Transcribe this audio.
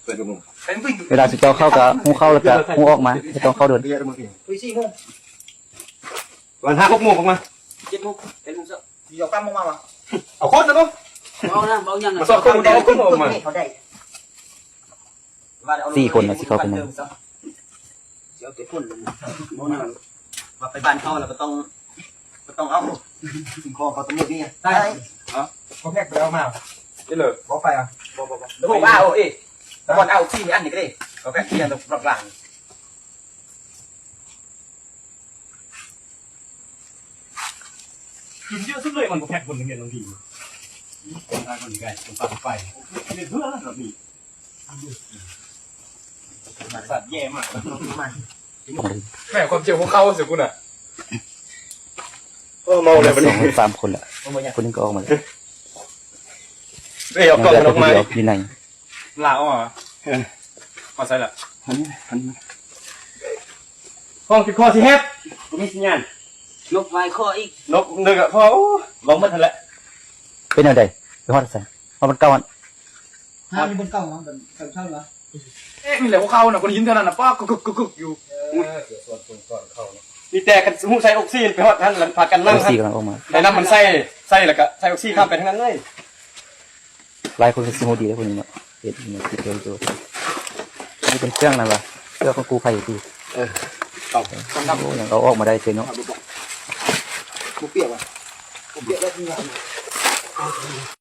ເວລາຊິເຈົ້າເຂົ້າກໍຫູເຂົ້າ ແລ້ວກໍຫູອອກມາ ບໍ່ຕ້ອງເຂົ້າດົນ. ປະມານຫ້າຫົກໂມງອອກມາ. ເຈັດໂມງ ແປດໂມງເຊົ້າ. ເຈົ້າກຳອອກມາບໍ່? ເອົາຄົນນະເນາະ. ເອົານະ ເອົາຫຍັງນະ? ມາສອງຄົນ ເອົາຄົນອອກມາ. ເຂົາໄດ້ ສີ່ຄົນນະ ຊິເຂົ້າໄປນຳ. ເອົາແຕ່ຄົນ ບໍ່ນຳ. ວ່າໄປບ້ານເຂົາແລ້ວບໍ່ຕ້ອງ ບໍ່ຕ້ອງເອົາ ສິ່ງຂອງເຂົາຕຳຫຼວດນີ້. ໄດ້ ຮະ? ບໍ່ແພັກໄປເອົາມາ. ນີ້ເລີຍ ບໍ່ໄປອ່ະ. ບໍ່ ບໍ່ ບໍ່ ບໍ່ເອົາເອງ. ແຕ່ບ່ອນເອົາທີ່ມີອັນນີ້ກໍໄດ້ ກໍແພັກເປັນລັກໆ. ກິນເຍອະສຸດເລີຍ ມັນບໍ່ແພັກຄົນຮຽນບາງທີ. ຄົນໄທຄົນນີ້ໄກ ຄົນປາກໄປ ເຮັດເພື່ອລະນີ້. ສັດແຍ່ມາກ. ແມ່ ຄວາມເຈັບຫົວເຂົ່າຊິກູນະ. ໂອ້ ເມົາແລ້ວບັດນີ້ ສອງຄົນ ສາມຄົນລະ ຄົນໜຶ່ງກໍອອກມາແລ້ວ. ເອີຍ ເອົາກ້ອງມັນອອກມາ ຢູ່ໃນ ລາກອອກມາ. ເອີ ມາໃສ່ລະ ຫັນ ຫັນ. ຫ້ອງຕິດຄໍຊິແຮດ ບໍ່ມີສັນຍານ. ນົກຫວາຍຄໍອີກ ນົກເດີກະພໍ. ໂອ້ ເວົ້າໝົດຫັ້ນແຫຼະ. ເປັນແນວໃດ? ໄປຮອດໃສ? ຮອດບ້ານເກົ່າຫັ້ນ. ຫາຢູ່ບ່ອນເກົ່າເນາະ ແບບເຊົາເນາະ. ເອະ ນີ້ແຫຼະພວກເຂົານະ ຄົນຫີນເທົ່ານັ້ນນະ ປ້າກຶກໆຢູ່. ເອີ ເສືອສວນຄົນກ່ອນເຂົາເນາະ. ມີແຕ່ຄັນຮູ້ໃສ່ອອກຊີນໄປຮອດຫັ້ນ ລະພາກັນນັ່ງ ອອກຊີກຳລັງອອກມາ. ແນະນຳມັນໃສ່ ໃສ່ແລ້ວກະໃສ່ອອກຊີຂ້າມໄປທາງນັ້ນເລີຍ. ຫຼາຍຄົນກໍຊິຮູ້ດີເດ້ພວກນີ້ເນາະ ເຮັດ ເຮັດ ເຮັດ ເຮັດ. ນີ້ເປັນເຄື່ອງນັ້ນຫວາ ເຄື່ອງຂອງກູ້ໄພຕິ. ເອີ ເອົາ ໂອ້ ຍັງເອົາອອກມາໄດ້ເລີຍເນາະ. ບໍ່ປຽກຫວາ ບໍ່ປຽກແລ້ວ.